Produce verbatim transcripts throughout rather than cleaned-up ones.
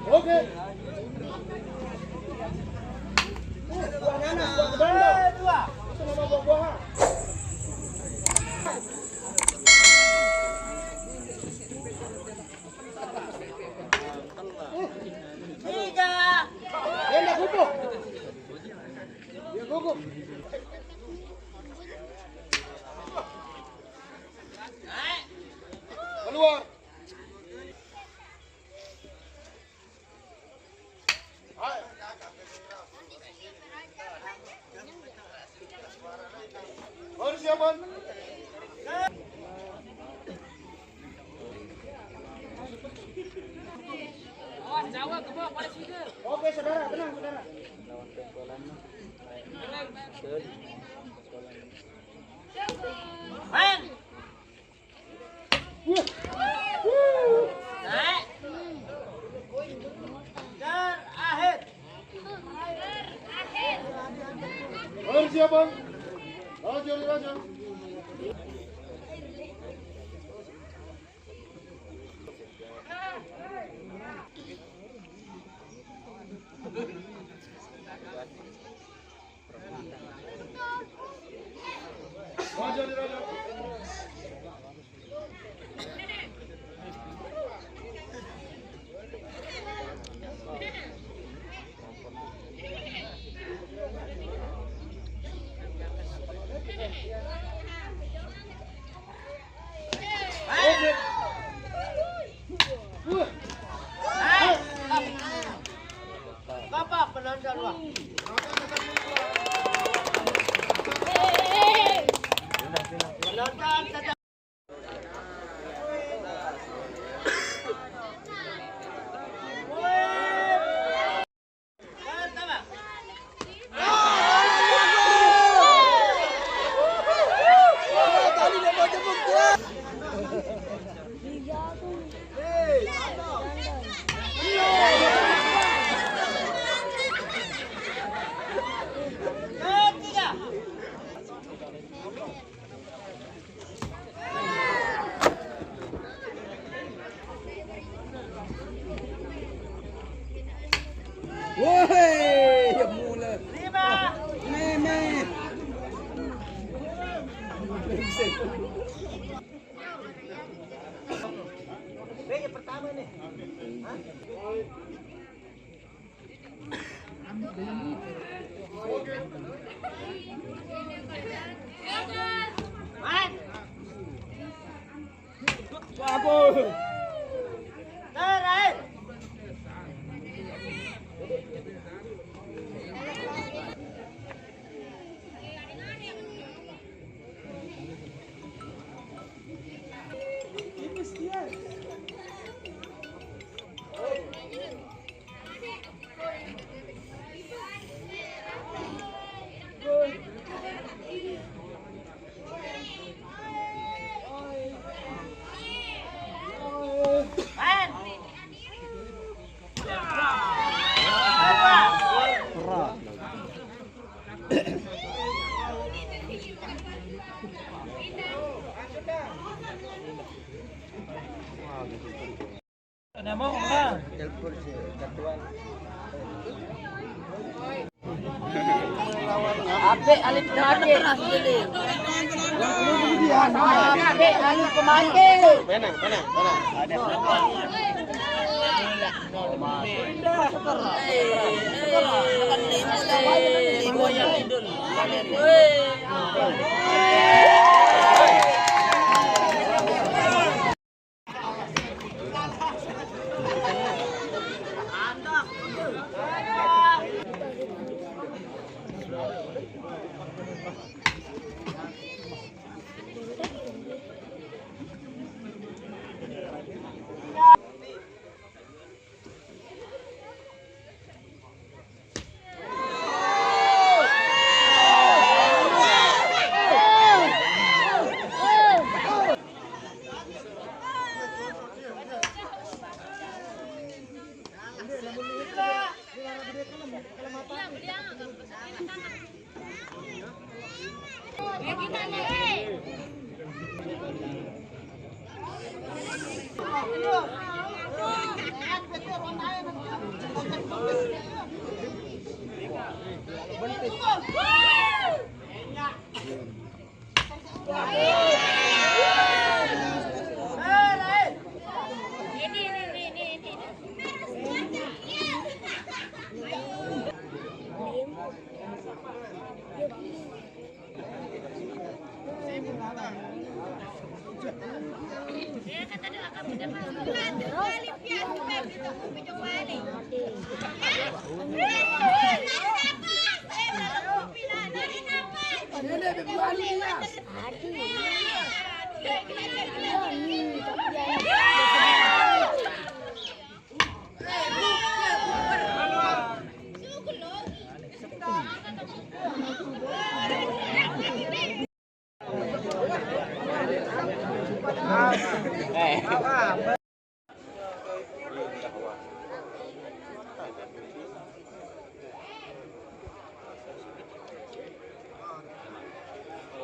Oke. Buah nanas, buah kedondong. Itu nama buah-buahan. Tiga. Dia nggak kukuh. Dia kukuh. Keluar. Baru siapan. Oke, saudara, tenang, saudara. Main. Naik. Terakhir. Baru siapan. Raja, Raja. Bapak penonton, Pak. Penonton tetap. Woi, ya mula. Lima. Meme. Yang pertama nih. Hah? Ape alih pemake. Ape alih pemake. Mana, mana, mana?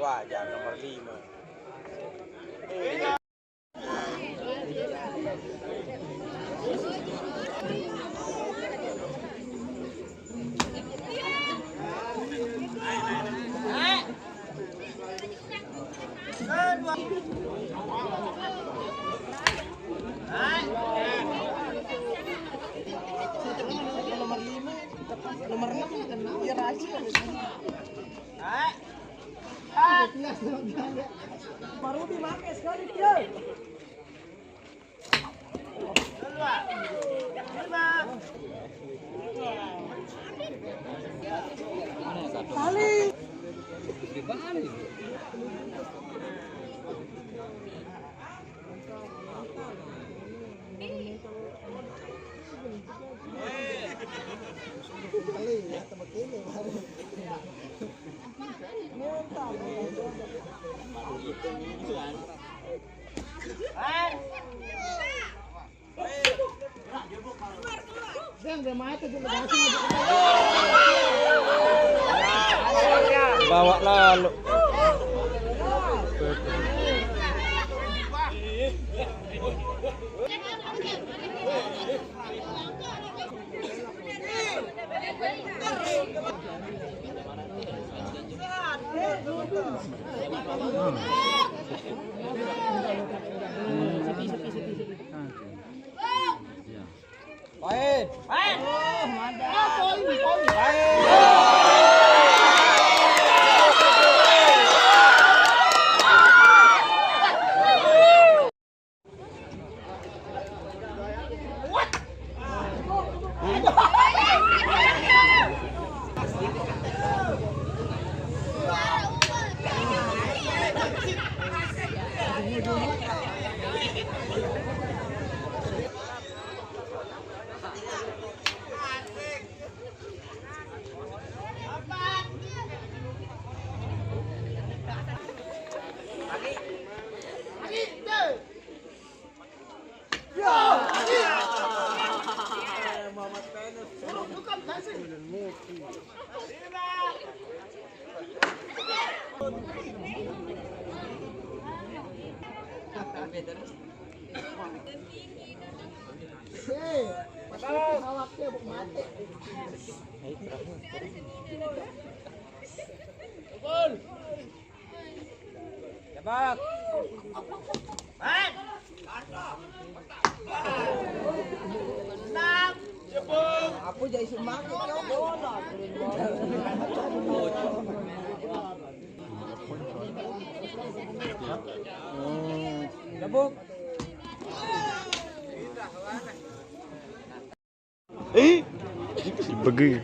Wah, jangan nomor lima. Nomor lima, nomor enam, ya, rahasia. Parudi make sekali, Tio. Saling. Bawa lalu. Main. Main. Oh, mantap. Poin, poin. Tebak. Apa jadi semangat kau bola? Gabung. Eh? Begi.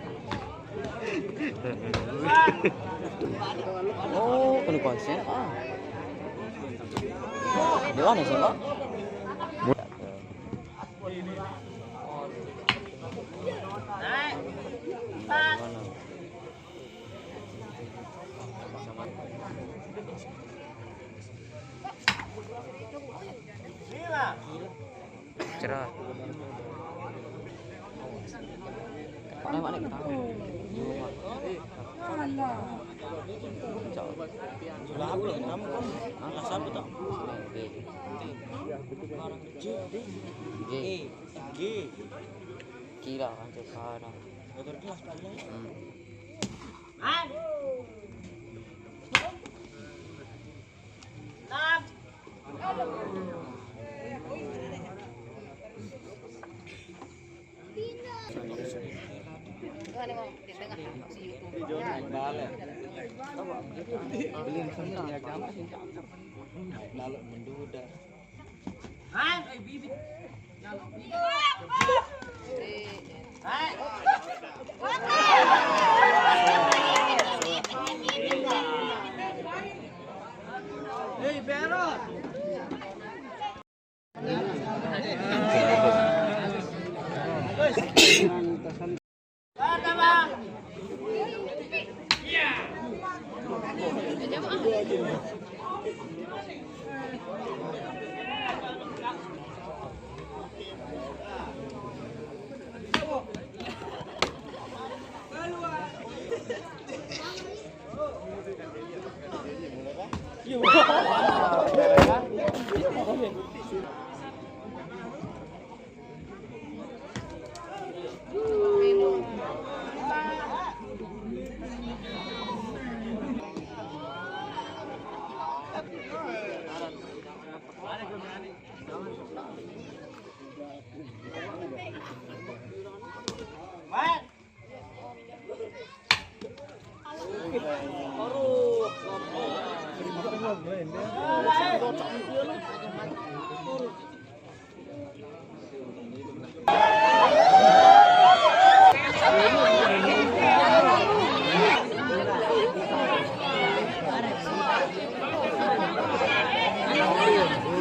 Oh, kena konsep ah. Dia mana sih, Pak? Cerah. Mana, mana kita? Alah. Hah? Siapa tak? G. G. G. Gila kan, cek parah. Hmm. Beli sendal ya, gampang sih. Lalu menduda. Hei, Bero.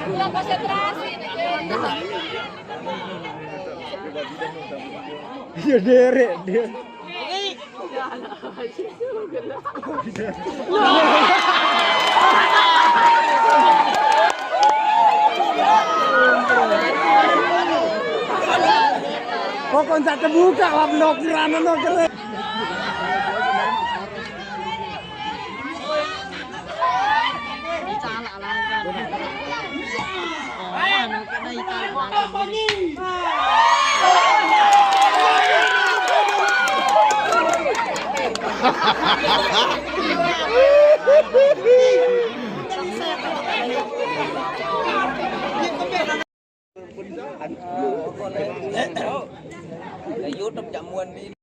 Kurang konsentrasi nih. Iya, derek dia. Kok kontak terbuka lah, blokir, anu, no, keren. YouTube jamuan di